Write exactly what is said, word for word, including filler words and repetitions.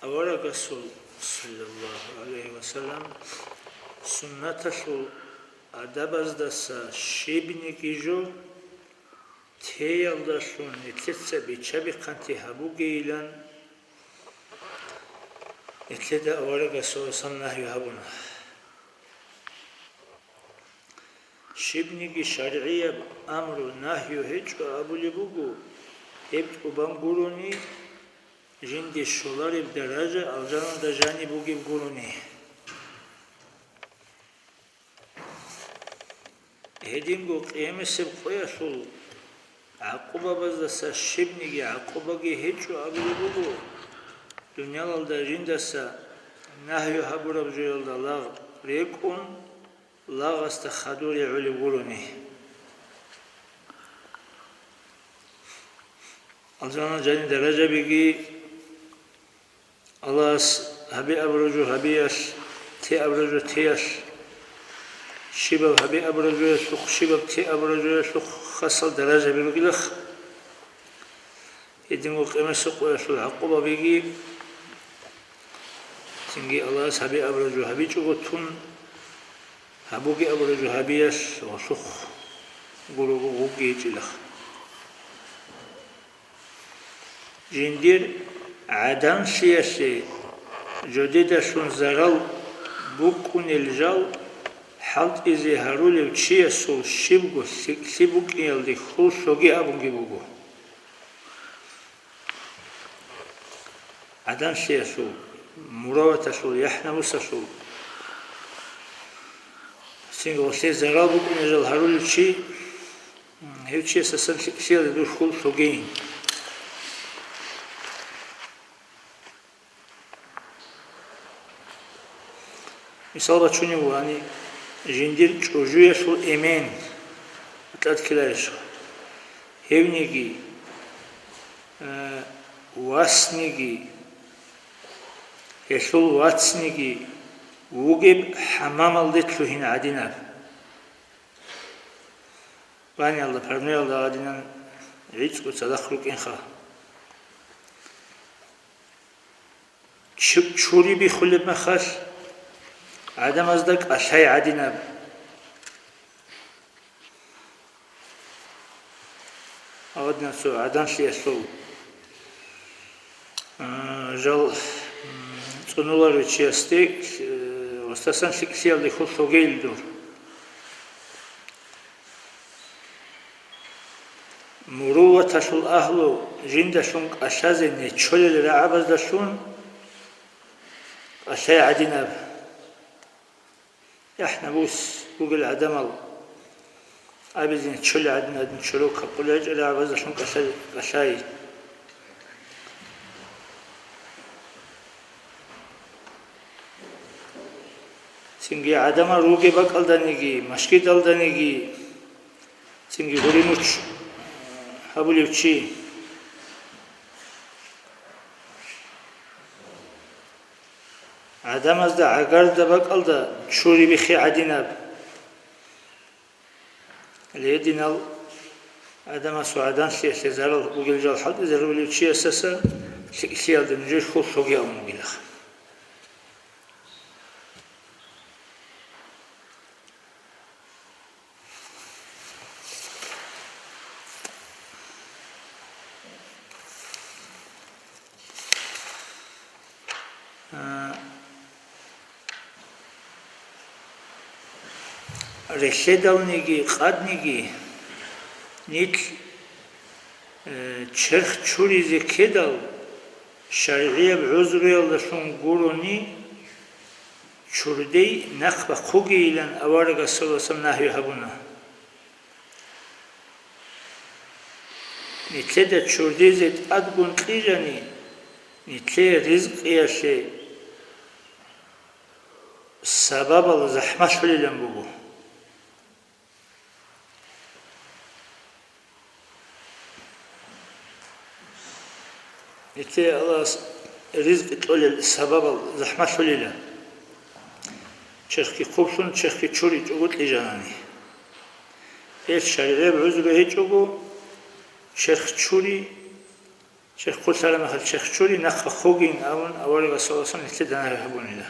Аварагасул, саллаллагьу гӀалайгьи ва саллам, суннаталъул адабаздаса щибниги жо теялдалъун нилъеца бича-бихъанти гьабугейилан, нилъеда аварагас саллаллагьу гӀалайгьи ва саллам нагью гьабуна. Щибниги шаргӀияб амру-нагью гьечӀо абулеб буго, гьеб тӀубан гурони, жинде щолареб даража алжаналда жаниб бугеб гурони. Гьединго къиямасеб къоялъул гӀакъубабаздаса щибниги гӀакъубаги гьечӀо абулеб буго, дуниялалда жиндаса нагью гьабураб жоялда лагъ рекӀун, лагъасда хадур гӀолеб гурони. Алжана жаниб даражабиги Аллагьас гьабиаб ружу гьабиялъ, теаб ружу теялъ, щибаб гьабиаб ружуялъухъ, щибаб теаб ружуялъухъ хасал даражаби ругилаха. Гьединго къиямасеб къоялъул гӀакъубабиги, цинги Аллагьас гьабиаб ружу гьабичӀого тун, гьабуги абураб жо гьабиялъ гъолъухъ гурого гъугги гьечӀилаха. Жиндир гӀаданлъиялъе жодедалъун зарал букӀунел жал хӀалтӀизе гьарулев чиясул щибго лъикӀлъи букӀиналде хьул лъоги абунги буго. ГӀаданлъиялъул, мураваталъул, яхӀ-намусалъул. Цинги гъолъие зарал букӀунел жал гьарулев чи, гьев чиясасан лъикӀлъиялде дур хьул лъогейин. Мисал бачунев вани, жиндир чӀужуялъул эмен, тӀадккиларищ? Гьевниги, э, васниги, гьелъул вацниги вугеб хӀамамалде лъугьин гӀадинаб. Баниялда, парноялда гӀадинан гӀицӀго цадахъ рукӀинха. Чу-, чури биххулеб мехалъ, гӀадамазда кӀалъай гӀадинаб. Гьадинаб цо гӀаданлъиялъул, а, жал, м, цӀунуларев чиясде, э, гъосдасан лъикӀлъиялде хьул лъогейил дур. Муруваталъул агьлу жиндалъун кӀалъазе нечолел рагӀабаздалъун кӀалъай гӀадинаб. ЯхӀ-намус бугел гӀадамал абизе нечолел гӀадин, гьадин чорок гьабулел рагӀабаздалъун кӀалъай, кӀалъай. Цинги гӀадамал ругеб бакӀалданиги, машгидалданиги, цинги гьури-муч гьабулев чи. ГӀадамазда гӀагарда бакӀалда чури биххи гӀадинаб. Гьединал гӀадамасул гӀаданлъиялъе зарал бугел жал хӀалтӀизарулев чиясаса лъикӀлъиялда нужер хьул лъоги абун бугилаха. А, релъедалниги къадниги нилъ, э, черх чуризе ккедал, шаргӀияб гӀузруялдалъун гурони, чурдей нахъ бахъугейилан аварагас саллаллагьу гӀалайгьи ва саллам нагью гьабуна. Нилъеда чурдизе тӀадгун кьижани, нилъее ризкъиялъе сабабал захӀмалъулилан буго. Нилъее Аллагьас ризкъи кьолел сабабал захӀмалъулила. Черхги хъублъун, черхги чуричӀого кьижанани. Гьелъ шаригӀияб гӀузру гьечӀого, черх чури, Черх хъулъараб мехалъ черх чури, нахъа хъугин абун, аварагас саллаллагьу гӀалайгьи ва саллам нилъеда нагьи гьабунила.